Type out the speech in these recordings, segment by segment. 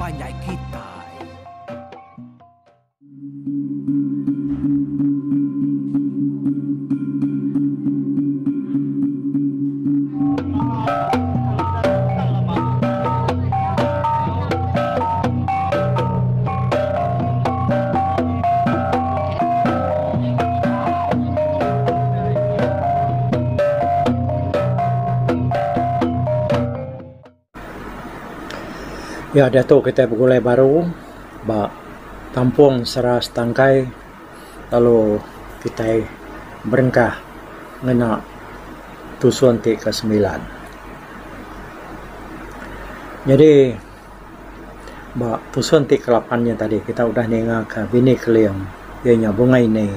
panjai kitai. Ya diatu kitai begulai baru ba kampung Sera Setangkai lalu kitai berengkah ngena tusun ti ke semilan. Nyadi ba tusun ti ke lapan nya tadi kita udah ninga ka bini Keling iya nya Bungai Ni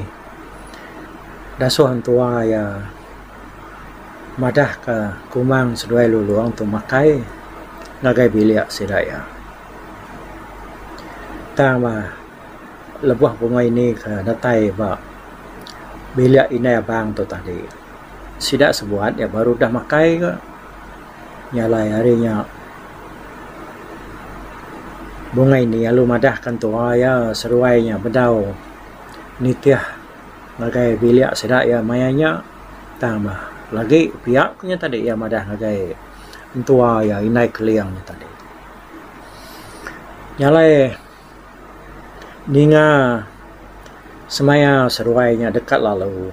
dasuh entua iya. Madah ka Kumang seduai Lulong tu makai ngagai bilik sida iya. Tang bah lebuh bungai ini ke datai ba bilik indai abang tu tadi sida sebuat iya baru udah makai ka. Nya alai ari nya bungai ini lalu madah ka entua iya seduai nya bedau nitih ngagai bilik sida iya maya nya tang bah lagi pia ku nya tadi iya madah ngagai entua iya indai keling nya tadi. Nya alai ninga semaya seduai nya deka lalu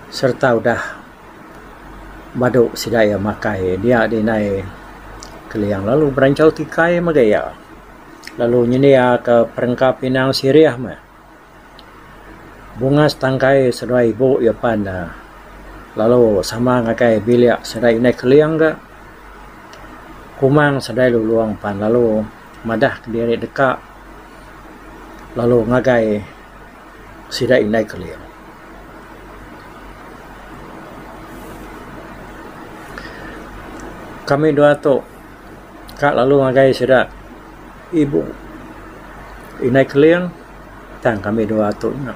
sereta udah badu sida iya makai dia deh indai keling lalu beranchau tikai mega iya lalu nyendiaka perengka pinang sirih meh. Bunga setangkai seduai ibu iya pan ne lalu sama ngagai bilik seduai indai keling ga. Kumang seduai lulong pan lalu madah kediri deka lalu ngagai sida indai keling. Kami dua tu ka lalu ngagai sida ibu indai keling. Tang kami dua tu nya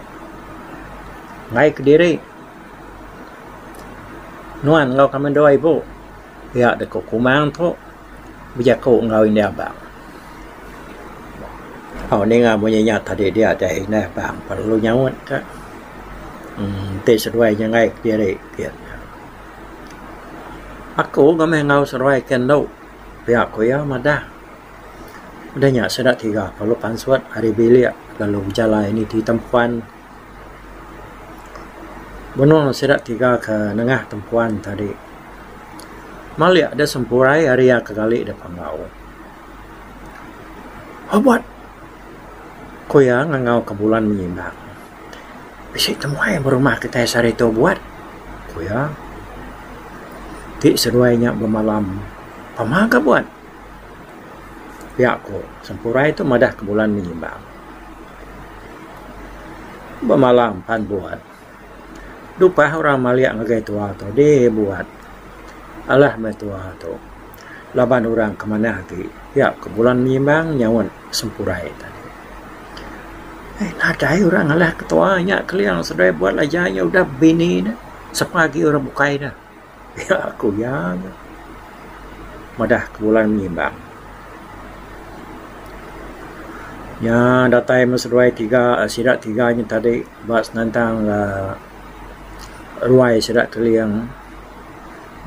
enggai kediri nuan enggau kami dua ibu pia deka kumang tu bejaku enggau indai abang. Au ninga munyi nya tadi dia deh indai abang perlu nyaut ka uhh enti seduai nya enggai kediri pia. Aku ga meh enggau seduai ke endo pia ku iya madah. Udah nya sida tiga perlu pansut ari bilik lalu bejalai niti tempuan. Benung sida tiga ke nengah tempuan tadi. Malik da sempurai ari iya ke gali da panggau. Obat! Ku iya ngangau ke bulan menyimbang. Bisi temuai ba rumah kitai sehari tu buat, ku iya. Ti seduai nya bemalam pama ga buat. Pia ku Sempurai tu madah ke bulan menyimbang. Bemalam pan buat. Dupah orang malik ngagai tua tu dih buat. Alah meh tua tu laban orang ke manah agi pia ku bulan menyimbang nyaut Sempurai tadi. Eh nadai orang alah ke tua nya keling seduai buat aja nya udah bini ne sapa agi orang bukai ne. Pia ku iya madah ke bulan menyimbang. Nya datai meh seduai tiga sida tiga nya tadi ba senentang uhh ruai sida keling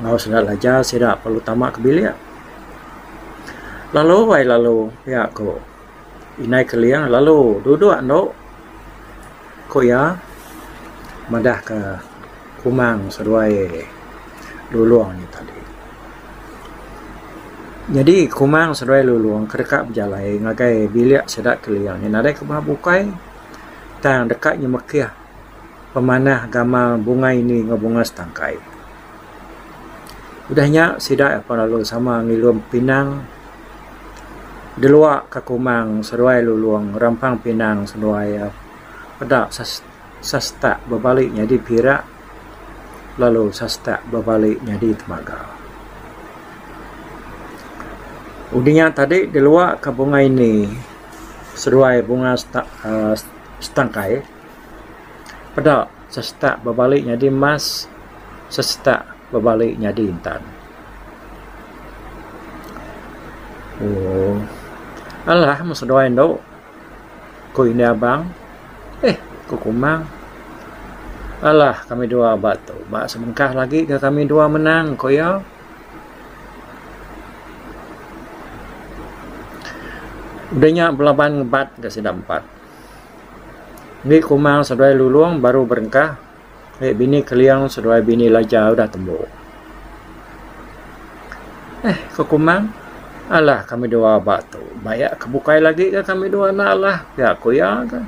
enggau sida laja sida perlu tama ke bilik. Lalu ai lalu pia ku indai keling lalu duduk endo ku iya madah ke Kumang seduai Lulong nya tadi. Nyadi Kumang seduai Lulong ke deka bejalai ngagai bilik sida keling nya nadai kebuah bukai tang deka nyemekih pemanah gamal bungai indi enggau bunga setangkai. Udah nya sida apan lalu sama ngilum pinang delua ka Kumang seduai Lulong rampang pinang seduai peda Sastak bebali nyadi pirak lalu sastak bebali nyadi temaga. Udah nya tadi diluaka ka bungai ni seduai bunga uhh setangkai peda sastak bebali nyadi emas sastak bebali nyadi intan. Ooh. Alah meh seduai endu, ku Indai Abang. Eh, ku Kumang. Alah kami dua ba tu, ba sebengkah lagi ga kami dua menang, ku iya. Udah nya belaban ngebat ga sida empat. Enggi Kumang seduai Lulong baru berengkah Ai bini Keling seduai bini Laja udah tembu. Eh ku Kumang, alah kami dua ba tu bayak ke bukai lagi ga kami dua enda alah pia ku iya ga.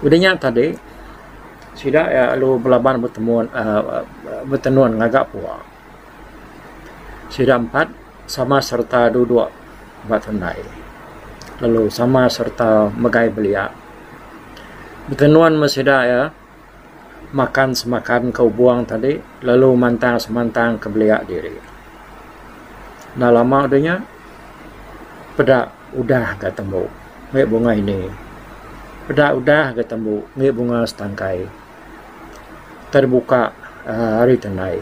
Udah nya tadi sida iya lalu belaban betemu uhh betenun ngaga pua. Sida empat sama sereta duduk ba tendai lalu sama sereta megai belia. Betenun meh sida iya makan semakan ke ubung tadi lalu mantang semantang ke belia diri. Enda lama udah nya peda udah ga tembu ngi bunga ini peda udah ga tembu ngi bunga setangkai. Terbuka uhh ari tendai.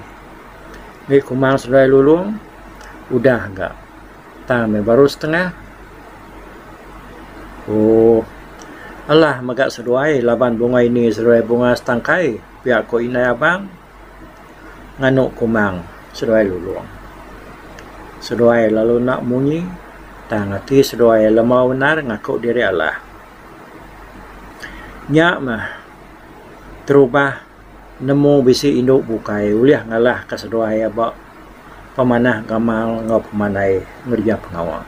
Ngi kumang seduai lulong udah ga tang meh baru setengah. Ooh alah mega seduai laban bunga ini seduai bunga setangkai pia ku indai abang nganu kumang seduai lulong. Seduai lalu enda munyi tang ati seduai lembau bendar ngaku diri alah. Nya meh terubah nemu bisi indu bukai ulih ngalahka seduai iya ba pemanah gamal enggau pemandai ngereja pengawa.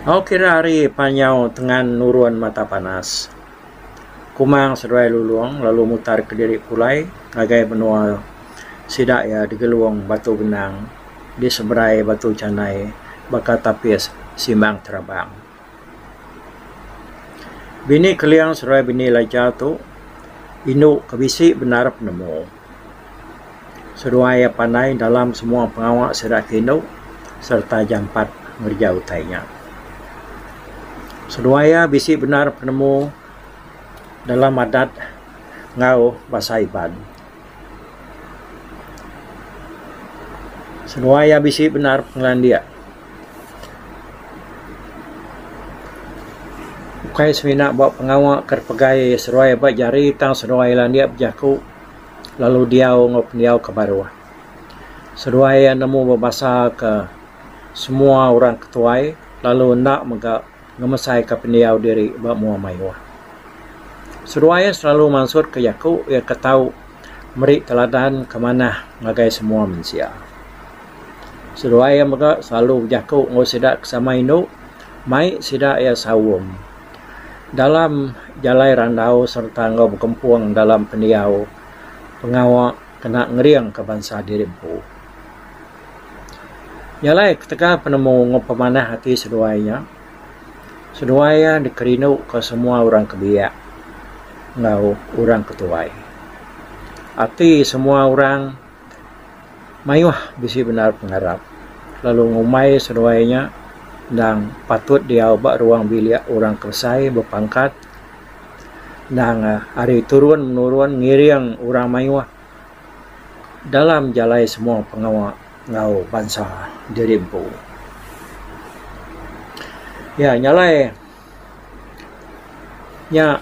Au kira hari panyau tengan nurun mata panas. Kumang seduai Lulong lalu mutar kediri pulai ngagai menua sida iya digelung Batu Benang di seberai Batu Chanai baka tapis Simbang Terabang. Bini Keling seduai bini Laja tu indu ke bisi bendar penemu. Seduai iya pandai dalam semua pengawa sida ke indu sereta jampat ngereja utai nya. Seduai iya bisi bendar penemu dalam adat enggau basa Iban. Seduai iya bisi bendar pengelandik. Ukai semina ba pengawa ke dipegai seduai ba jari tang seduai landik bejaku lalu diau enggau pendiau ke baruh. Seduai iya nemu bebasa ke semua orang ke tuai lalu enda mega ngemesaika pendiau diri ba mua mayuh. Seduai iya selalu mansutka jaku iya ke tau meri teladan ke manah ngagai semua mensia. Seduai iya mega selalu bejaku enggau sida ke sama indu mai sida iya saum dalam jalai randau sereta enggau begempung dalam pendiau pengawa kena ngeringka bansa diri empu. Nya alai ketegal penemu enggau pemanah ati seduai nya, seduai iya dikerinduka semua orang ke biak enggau orang ke tuai. Ati semua orang mayuh bisi bendar pengarap lalu ngumbai seduai nya endang patut diau ba ruang bilik orang ke besai bepangkat endang ari turun menurun ngiring orang mayuh. Dalam jalai semua pengawa enggau bansa diri empu. Iya nyalai nya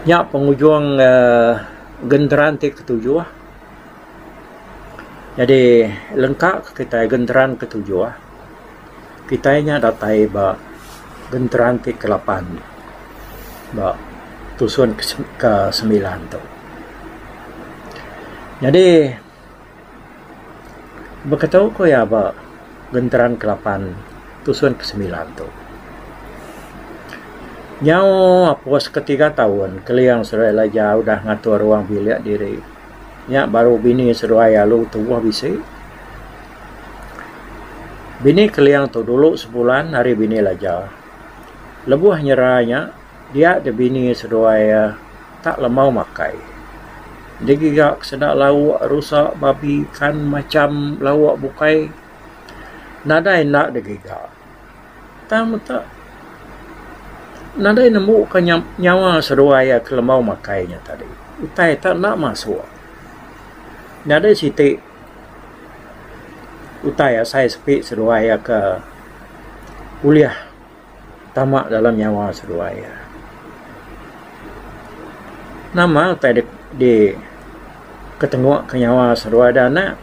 nya pengujung uhh genteran ti ketujuh. Jadi lengka kitai genteran ketujuh. Kitai nya datai ba genteran ti kelapan ba tusun ke semilan tu. Nyadi beketu ku iya ba genteran kelapan tusun ke semilan tu. Nyau apus ke tiga taun Keling seduai Elijah udah ngatur ruang bilik diri. Nya baru bini seduai alu tubuh bisi. Bini Keling tu dulu sebulan ari bini Laja. Lebuh nyera nya, dia deh bini seduai iya tak lemau makai. Digiga ke sida lauk rusa, babi, ikan macham lauk bukai nadai enda digiga. Tang meta. Nadai nembu ka nyawa seduai iya ke lembau makai nya tadi. Utai tak enda masuk. Nadai siti utai asai sepi seduai iya ke ulih tama dalam nyawa seduai iya. Nama utai di ketengok ke nyawa seduai da anak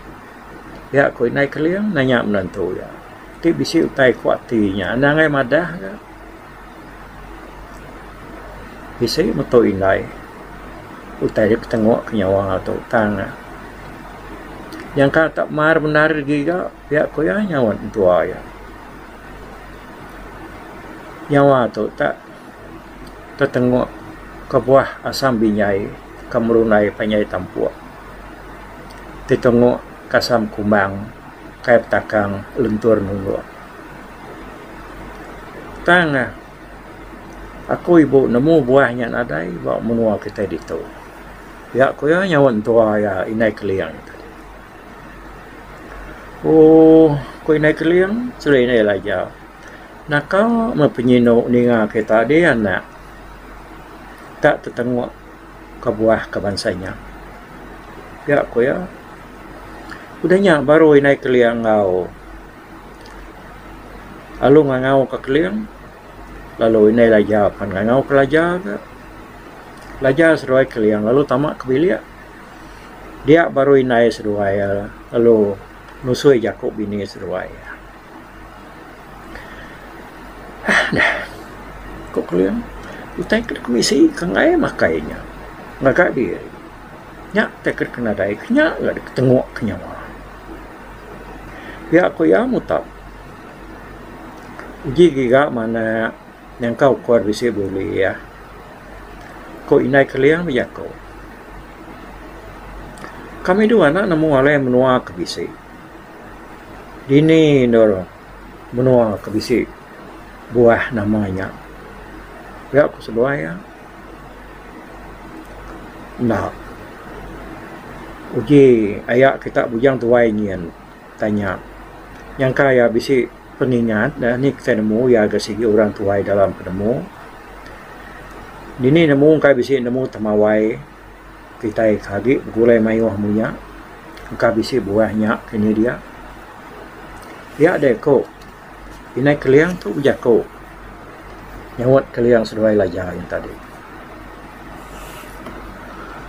pia ku indai Keling nanya menantu iya. Ti bisi utai ku ati nya anang ai madah ga. Bisi meto indai utai dep tengok ke nyawa tu tang ne. Nyangka tak mar bendar giga pia ku iya nyaut entua iya. Nyawa tu tak tetengok kebuah asam binjai ke merundai panjai tampuk. Tetengok kasam kumbang kai petakang lentur nunduk. Tang aku ibu nemu buah nya nadai ba menua kitai ditu. Pia ku iya nyaut entua iya indai Keling tadi. Ooh ku indai Keling seri indai Laja. Naka meh penyinu ninga kita dih anak tak tetenguk ke buah ke bansa nya. Pia ku iya. Udah nya baru indai Keling enggau. Lalu ngangau ka Keling lalu indai Laja pan ngangau ka Laja ga. Laja seduai Keling lalu tama ke bilik dia baru indai seduai lalu nusui jaku bini seduai. Aah dah ku Keling utai ke kemisi ke enggai makai nya ngaga diri nya utai ke nadai ke nya ga tenguk ke nyawa. Pia ku iya mutap. Uji giga manah nyangka ukur bisi bulih. Ku indai Keling bejaku. Kami dua enda nemu alai menua ke bisi. Dini endur menua ke bisi buah nama nya. Pia ku seduai iya. Enda. Uji aya kita bujang tuai nyin tanya. Nyangka iya bisi pengingat da ni kitai nemu iya ga sigi orang tuai dalam penemu. Dini nemu engka bisi nemu temawai kitai ke agi begulai mayuh munya engka bisi buah nya kini dia. Pia deh ku. Indai Keling tu bejaku nyaut Keling seduai Laja nya tadi.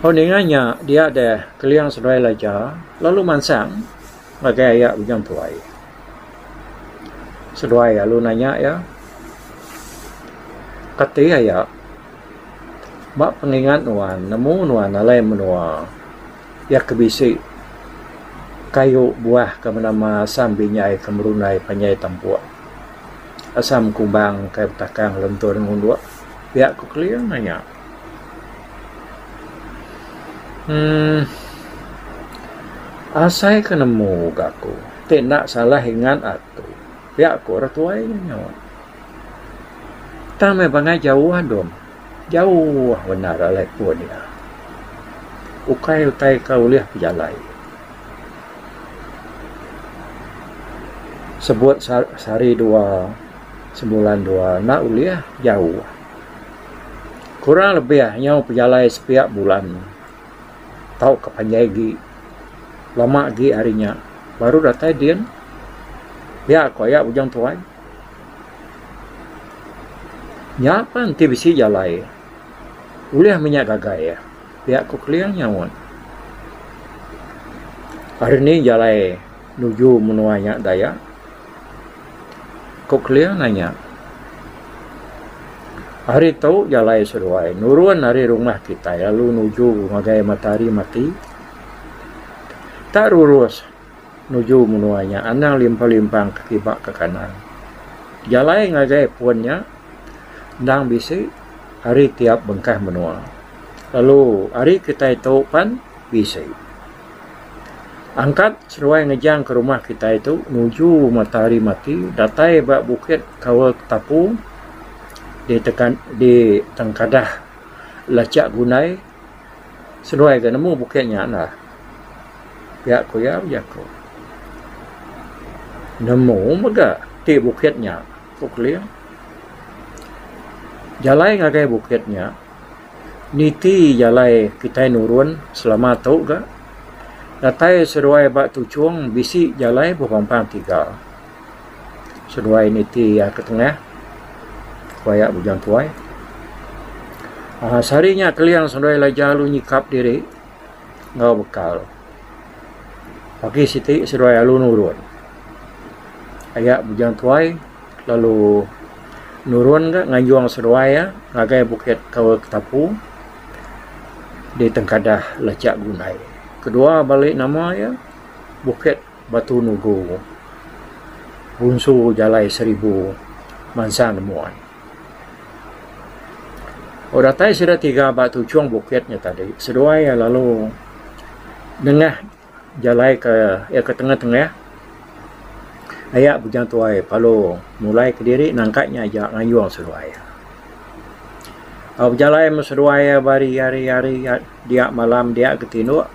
Oh ninga nya dia deh Keling seduai Laja lalu mansang ngagai aya Bujang Tuai. Seduai lalu nanya iya kati aya ba pengingat nuan nemu nuan alai menua. Iya ke bisi kayu buah ke benama asam binjai ke merundai panjai tampuk. Asam kumbang kai betakang lentur ngunduk pia ku Keling nanya. Emm asai ke nemu ga aku ti enda salah ingat aku pia ku orang tuai nya nyaut. Tang meh bangai jauh dom. Jauh bendar alai pun iya. Ukai utai ke ulih pejalai. Sebut sehari dua, sebulan dua enda ulih jauh. Kurang lebih nyau pejalai sepiak bulan tauka panjai agi lama agi ari nya baru datai din. Pia ku aya Bujang Tuai. Nya pan ti bisi jalai ulih meh nya gagai pia ku Keling nyaut. Hari ni jalai nuju menua nya daya ku Keling nanya. Hari tu jalai seduai nurun ari rumah kitai lalu nuju ngagai matahari mati. Tak rurus. Nuju menua nya anang limpang-limpang ke kiba ke kanan. Jalai ngagai pun nya endang bisi ari tiap bengkah menua lalu ari kitai tu pan bisi. Angkat seduai ngejang ke rumah kitai tu nuju matahari mati datai ba bukit Kaul Tapu di tekan di Tengkadah Lachak Gundai. Seduai ga nemu bukit nya enda. Pia ku iya bejaku. Nemu mega ti bukit nya, ku Keling. Jalai ngagai bukit nya niti jalai kitai nurun selama tu ga. Datai seduai ba tuchung bisi jalai bepampang tiga. Seduai niti iya ke tengah ku aya Bujang Tuai. Aaa sehari nya Keling seduai Laja lalu nyikap diri enggau bekal. Pagi siti seduai lalu nurun. Aya Bujang Tuai lalu nurun ga nganjung seduai iya ngagai Bukit Kaul Ketapu di Tengkadah Lachak Gundai. Kedua bali nama iya Bukit Batu Nugu Bunsu Jalai Seribu Mansang Nemuai. Oh datai sida tiga ba tuchung bukit nya tadi seduai iya lalu nengah jalai ke iya ke tengah-tengah aya Bujang Tuai lalu mulai kediri nangka nya aja ngayung seduai iya. Bejalai meh seduai iya bari-hari hari dia malam dia ke tinduk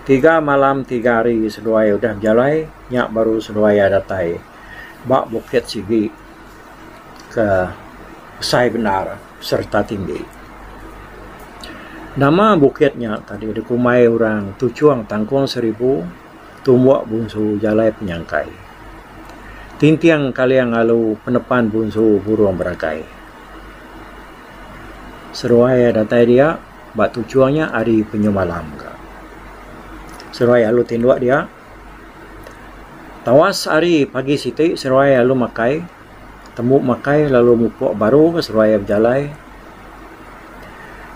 tiga malam tiga hari seduai udah bejalai nya baru seduai iya datai ba bukit sigi. Ke besai bendar sereta tinggi. Nama bukit nya tadi dikumbai orang Tuchung Tangkung Seribu Tumbuk Bunsu Jalai Penyangkai. Tinting Kaling Alu Penepan Bunsu Burung Beragai. Seruai datai dia ba tuchung nya ari penyu malam ka. Seruai alu tinduk dia. Tawas ari pagi siti seruai lalu makai tembu makai lalu mupuk baru seruai bejalai.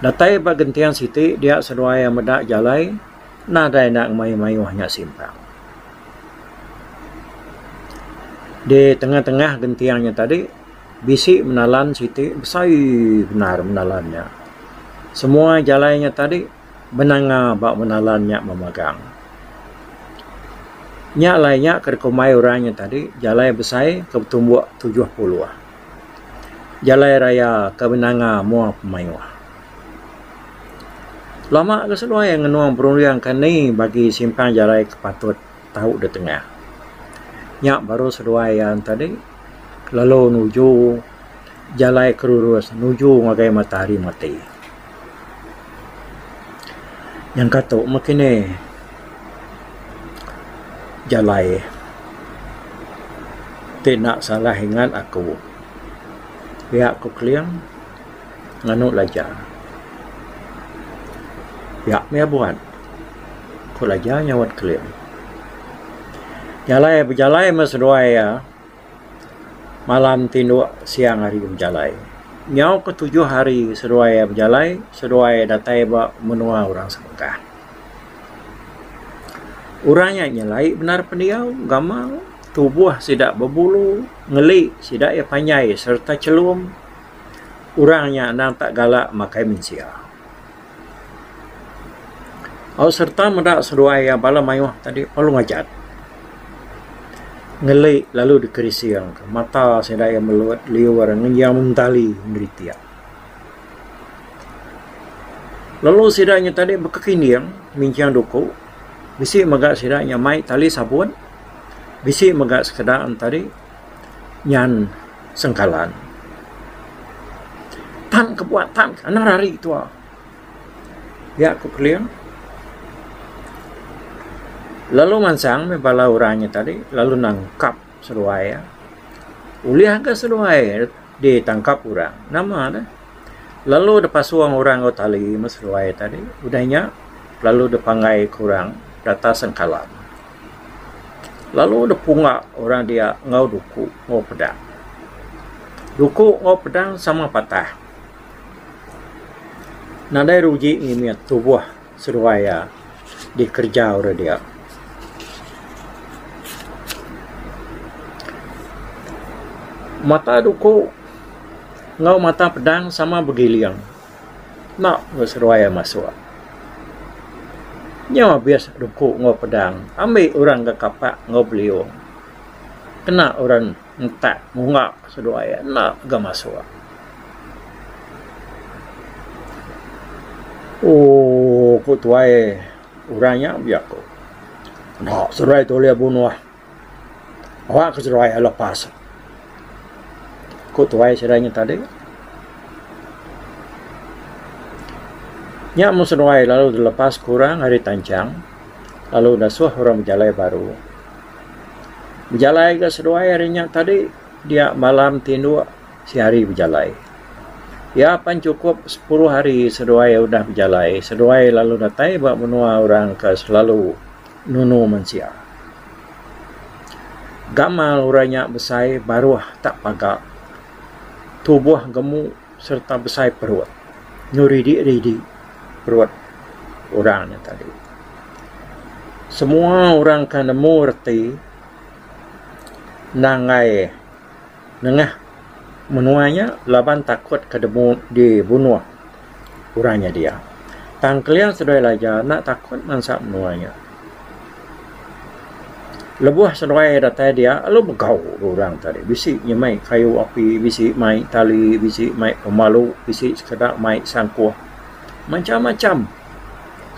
Datai ba genting siti dia seduai meda jalai nadai enda ngemayuh mayuh nya simpang. Di tengah tengah genting nya tadi bisi menalan siti besai bendar menalan nya. Semua jalai nya tadi. Benanga ba menalan nya memagang. Nya alai nya ke dikumbai orang nya tadi jalai besai ke betumbuk 70. Jalai raya ke benanga mua pemayuh. Lama ke seduai ngenung berunding ke ni bagi simpang jalai ke patut tau ditengah. Nya baru seduai iya tadi lalu nuju jalai ke rurus nuju ngagai matahari mati. Nyangka tu meh kini jalai ti enda salah ingat aku pia ku Keling nganu Laja. Pia meh buat ku Laja nyaut Keling. Jalai bejalai meh seduai iya. Malam tinduk siang hari bejalai. Nyau ke tujuh hari seduai iya bejalai, seduai iya datai ba menua orang sebengkah. Orang nya nyelai bendar pendiau, gamal, tubuh sida bebulu, ngeli sida iya panjai sereta chelum. Orang nya endang tak galak makai mensia. Au sereta meda seduai iya bala mayuh tadi perlu ngajat. Ngeli lalu dikerising mata sida iya melut liur ngenjing mentali ngeritik. Lalu sida nya tadi bekekinding minching duku bisi mega sida nya mai tali sabut bisi mega sekeda ne tadi nyan sengkalan. Tan ke buat tan anang rari tua. Pia ku Keling. Lalu mansang meh bala orang nya tadi lalu nangkap seduai iya. Ulih ga seduai ditangkap orang. Nama ne lalu dipasung orang enggau tali meh seduai tadi. Udah nya lalu dipanggai ke orang data sengkalan. Lalu dipunga orang dia enggau duku enggau pedang. Duku enggau pedang sama patah. Nadai ruji ngimit tubuh seduai iya dikereja orang dia. Mata duku enggau mata pedang sama begiling enda ga seduai iya masuk. Nyau abis duku enggau pedang ambi orang ga kapak enggau beliung kena orang Entak munga seduai enda ga masuk. Ooh ku tuai orang nya bejaku. Enda seduai tu ulih bunuh. Awak ke seduai lepas. Ku tuai sida nya tadi. Nya mung seduai lalu dilepas ke orang ari tanchang lalu dasuh orang bejalai baru. Bejalai ga seduai ari nya tadi dia malam tinduk sehari bejalai. Iya pan chukup sepuluh hari seduai udah bejalai seduai lalu datai ba menua orang ke selalu nunu mensia. Gamal orang nya besai baruh tak paga tubuh gemu sereta besai perut nyu ridi-ridi perut orang nya tadi. Semua orang ke nemu reti endang enggai nengah menua nya laban takut ke dibunuh orang nya dia. Tang keling seduai Laja enda takut mansa menua nya. Lebuh seduai datai dia lalu begau orang tadi bisi nya mai kayu api bisi mai tali bisi mai pemalu bisi sekeda mai sangkuh macam-macam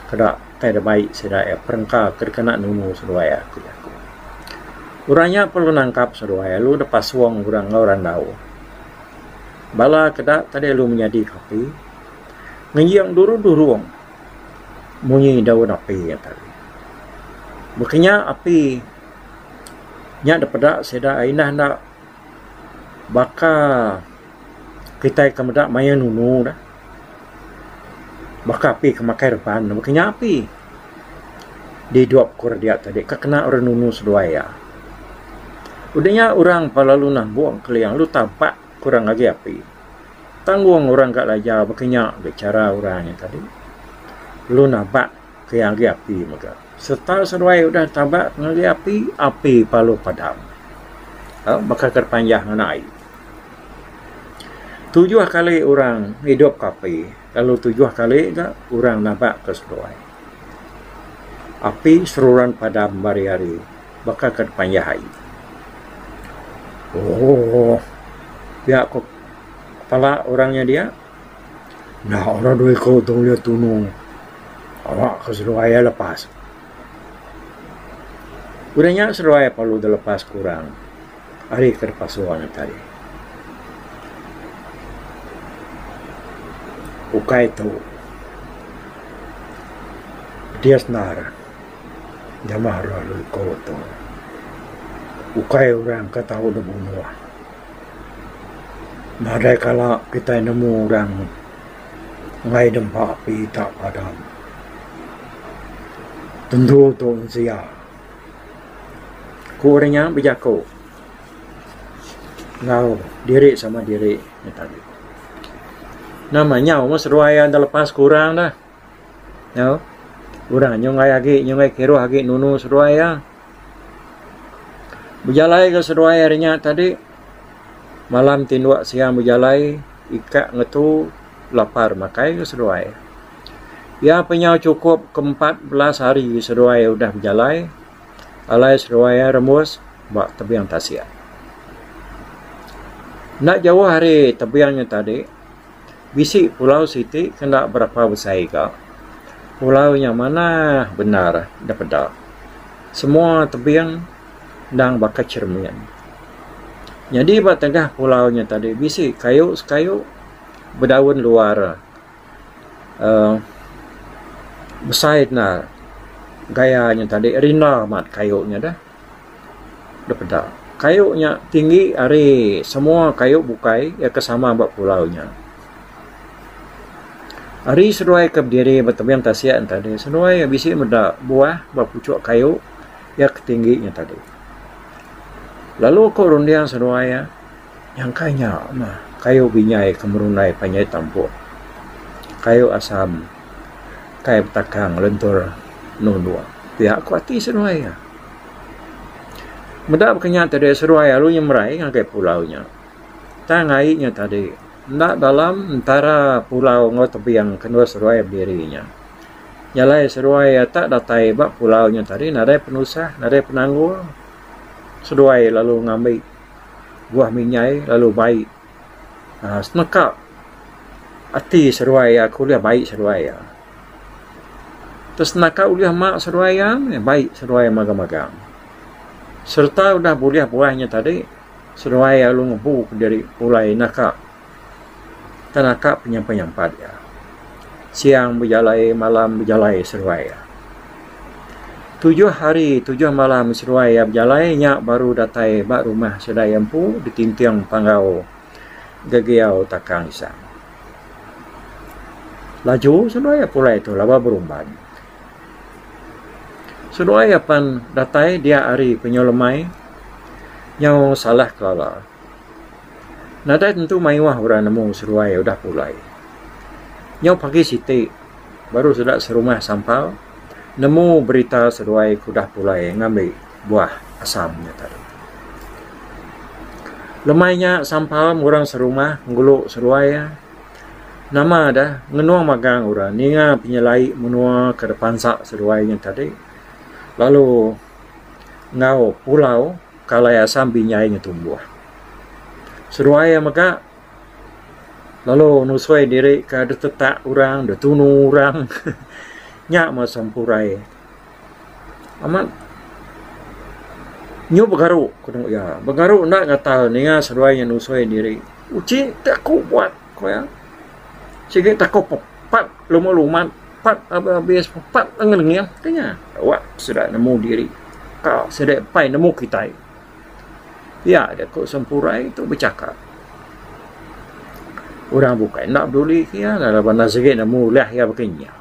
sekeda tai da bai sida iya perengka ke dikena nunu seduai iya ku jaku. Orang nya perlu nangkap seduai lalu da pasung orang enggau randau. Bala keda tadi lalu menyadi ke api ngenjing durung-durung. Munyi daun api nya tadi. Baka nya api nya dipeda sida indah enda baka kitai ke meda maya nunu dah. Baka api ke makai reban baka nya api didup ku orang dia tadi ke kena orang nunu seduai iya. Udah nya orang pa lalu nambung keling lalu tampak kurang agi api. Tanggung orang ka laja baka nya ga chara orang nya tadi. Lalu nabak ke iya agi api mega. Sereta seduai udah tabak ngagai api, api lalu padam. Baka ke panjah ngena ai. Tujuh kali orang ngidup ke api lalu tujuh kali ga orang nabak ke seduai. Api seruran padam hari-hari. Baka ke panjah ai. Ooh pia ko kepala orang nya dia. Enda orang dua iko tu ulih tunu awak ke seduai iya lepas. Udah nya seduai perlu da lepas ke orang ari ke dipasung nya tadi. Ukai tu dia senar. Jamah ra lalu iko tu. Ukai orang ke tau dep bunuh. Nadai kala kitai nemu orang enggai nempa api tak padam. Tentu tu mensia. Ku orang nya bejaku enggau diri sama diri nya tadi. Nama nyau meh seduai iya enda lepas ke orang dah. Nyau orang nyunggai agi nyunggai kiruh agi nunu seduai iya. Bejalai ga seduai ari nya tadi malam tinduk siang bejalai ikak ngetu lapar makai ga seduai. Iya pe nyau chukup ke 14 hari seduai udah bejalai alai seduai iya rembus ba tebing tasik. Enda jauh ari tebing nya tadi. Bisi pulau siti ke enda berapa besai ga. Pulau nya manah bendar da peda. Semua tebing endang baka cheremin. Nyadi ba tengah pulau nya tadi bisi kayu sekayu bedaun luar uhh besai bendar gaya nya tadi rinda amat kayu nya deh. Dipeda. Kayu nya tinggi ari semua kayu bukai iya ke sama ba pulau nya. Ari seduai ke bediri ba tebing tasik ne tadi seduai bisi meda buah ba puchok kayu iya ke tinggi nya tadi. Lalu ku runding seduai iya nyangka nya mah kayu binyai ke merundai panjai tampok. Kayu asam kai betakang lentur nunduk pia ku ati seduai iya. Meda baka nya tadi seduai alu nyemerai ngagai pulau nya. Tang ai nya tadi enda dalam entara pulau enggau tebing ke endur seduai bediri nya. Jalai seduai tak datai ba pulau nya tadi nadai penusah nadai penanggul. Seduai lalu ngambi buah minyai lalu bai uhh seneka ati seduai iya ke ulih bai seduai iya. Tesenaka ulih ma seduai iya meh bai seduai magang-magang. Sereta udah bulih buah nya tadi, seduai lalu ngebu kediri pulai naka tenaka penyampat-nyampat iya. Siang bejalai malam bejalai seduai iya. Tujuh hari tujuh malam seduai iya bejalai nya baru datai ba rumah sida iya empu ditinting panggau gegiau takang isang. Laju seduai iya pulai tu laban berumban. Seduai iya pan datai dia hari penyu lemai nyau salah kelala. Nadai tentu mayuh orang nemu seduai udah pulai. Nyau pagi siti baru sida serumah sampal nemu berita seduai ke udah pulai ngambi buah asam nya tadi. Lemai nya sampal orang serumah ngulu seduai iya. Nama deh ngenung magang orang ninga penyelai menua ke dipansa seduai nya tadi lalu enggau pulau. Kalai asam binyai nya tumbuh. Seduai iya mega lalu nusui diri ke ditetak orang, ditunu orang. Nya meh Sempurai. Amat nyu begaru ku anu iya. Begaru enda gatal ninga seduai nya nusui diri. Uchi ti aku buat, ku iya. Sigi ti aku pepat lumat-lumat, pat abis-abis, pepat nengah-nengah ke nya. Wak sida nemu diri. Ka sida empai nemu kitai. Pia jaku Sempurai tu bechakap. Orang bukai enda peduli ke iya laban enda sigi nemu ulah iya baka nya.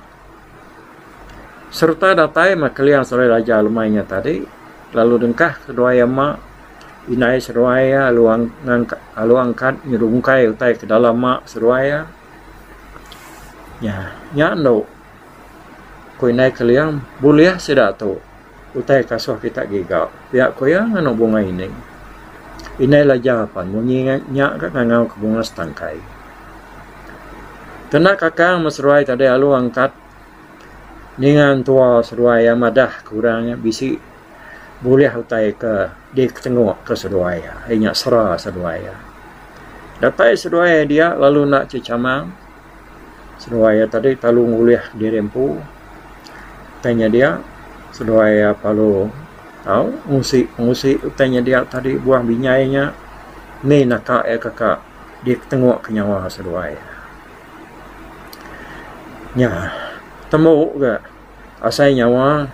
Sereta datai meh Keling seduai Raja lemai nya tadi lalu dengkah seduai ama indai seduai iya lalu lalu angkat nyerungkai utai ke dalam ma seduai iya. Nya, nya endo ku indai Keling bulih sida tu. Utai kasuh kita giga, pia ku iya nganu Bunga Ining. Indai Laja pan munyi nya ga ngangau ke Bunga Setangkai. Kena kakang meh seduai tadi alu angkat ninga entua seduai iya madah ke orang nya bisi bulih utai ke diketenguk ke seduai iya, iya nya sera seduai iya. Datai seduai dia lalu enda chechamang. Seduai iya tadi lalu ngulih diri empu. Utai nya dia seduai iya lalu tau ngusi ngusi utai nya dia tadi buah binyai nya ni naka iya kaka ditengok ke nyawa seduai iya. Nya tembu ga asai nyawa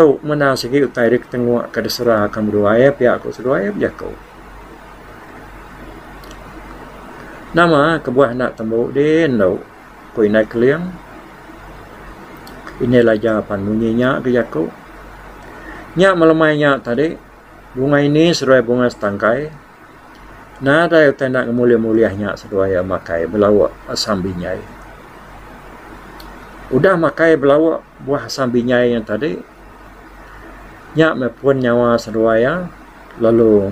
tu menda sigi utai ditengok ke disera ke menduai pia ku seduai iya bejaku. Nama kebuah enda tembu dih endu, ku Indai Keling. Indai Laja pan munyi nya ke jaku. Nya melemai nya tadi, Bunga Ini seduai Bunga Setangkai nadai utai enda ngemulih-mulih nya seduai iya makai belauk asam binyai. Udah makai belauk buah asam binyai nya tadi, nya meh pun nyawa seduai iya. lalu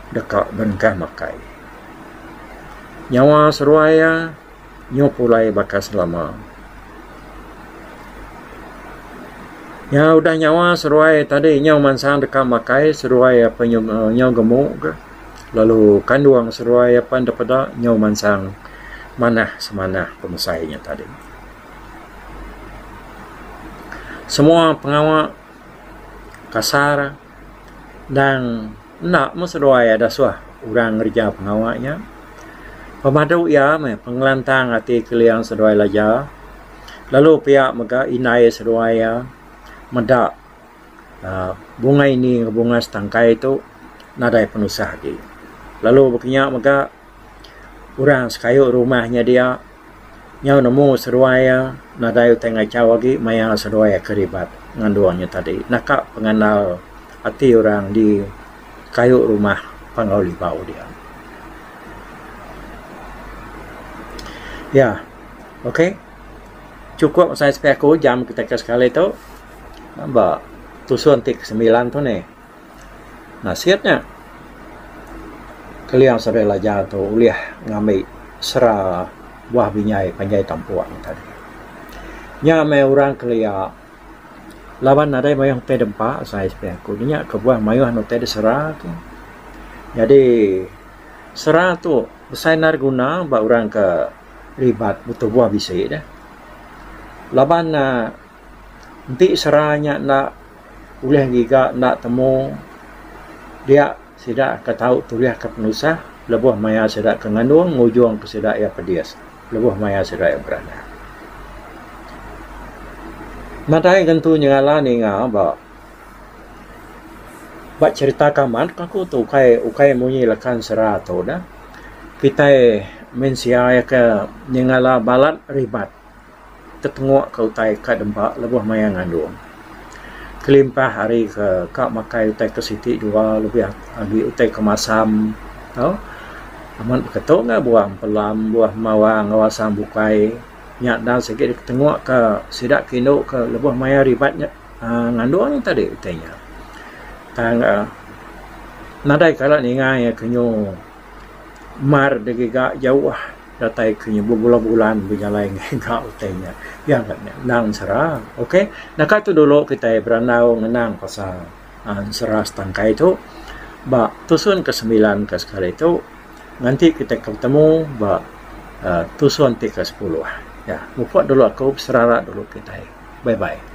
deka berengkah makai. Nyawa seruai iya nyu pulai baka selama. Nya udah nyawa seruai tadi nyau mansang deka makai seruai iya pan nyau gemu ke lalu kandung seruai iya pan depeda nyau mansang manah semanah pemesai nya tadi. Semua pengawa kasar. Endang enda meh seduai ada suah orang ngereja pengawa nya. Pemadu iya meh pengelantang ati Keling seduai Laja lalu pia mega indai seduai iya meda uhh bungai ini enggau bungai setangkai tu nadai penusah agi. Lalu baka nya mega orang sekayu rumah nya dia. Nyau nemu seduai iya nadai utai ngachau agi maya seduai iya ke ribat ngandung nya tadi naka pengandal ati orang di kayu rumah Panggau Libau dia. Ya ok chukup sai sepi aku jam kitai ke sekali tu ba tusun ti ke semilan tu nih. Nasit nya, Keling Serai Laja tu ulih ngambi sera buah binyai panjai tampuk nya tadi. Nya meh orang kelia laban nadai mayuh utai dempa asai spi aku nya kebuah mayuh ne utai disera tu. Nyadi sera tu besai endar guna ba orang ke ribat betubuh bisi deh. Laban ne enti sera nya enda Ulih ngiga enda temu dia sida ke tau tulihka penusah lebuh maya sida ke ngandung ngujungka sida iya pedis lebuh maya sida iya beranak. Nadai gentu nyengala ninga ba ba cherita ke amat ka aku tu ukai ukai munyi leka ensera tu dah. Kitai mensia iya ke nyengala balat ribat tetenguk ka utai ka dempa lebuh maya ngandung. Kelimpah ari ke ka makai utai ke siti dua lebih agi utai ke masam tau amat baka tu ga buah empelam buah mawang enggau asam bukai. Nya endang sigi diketenguk ka sida ke indu ke lebuh maya ribat nya uhh ngandung nya tadi utai nya. Tang uhh nadai kala ninga iya ke nyu mar digiga jauh datai ke nyu bebulan-bulan bejalai ngiga utai nya. Iya ga nya endang ensera. Ok naka tu dulu kitai berandau ngenang pasal uhh ensera setangkai tu ba tusun ke sembilan ke sekali tu. Nganti kitai ke betemu ba tusun ti ke sepuluh. Ya, mupuk dulu aku beserara dulu kitai. Bye bye.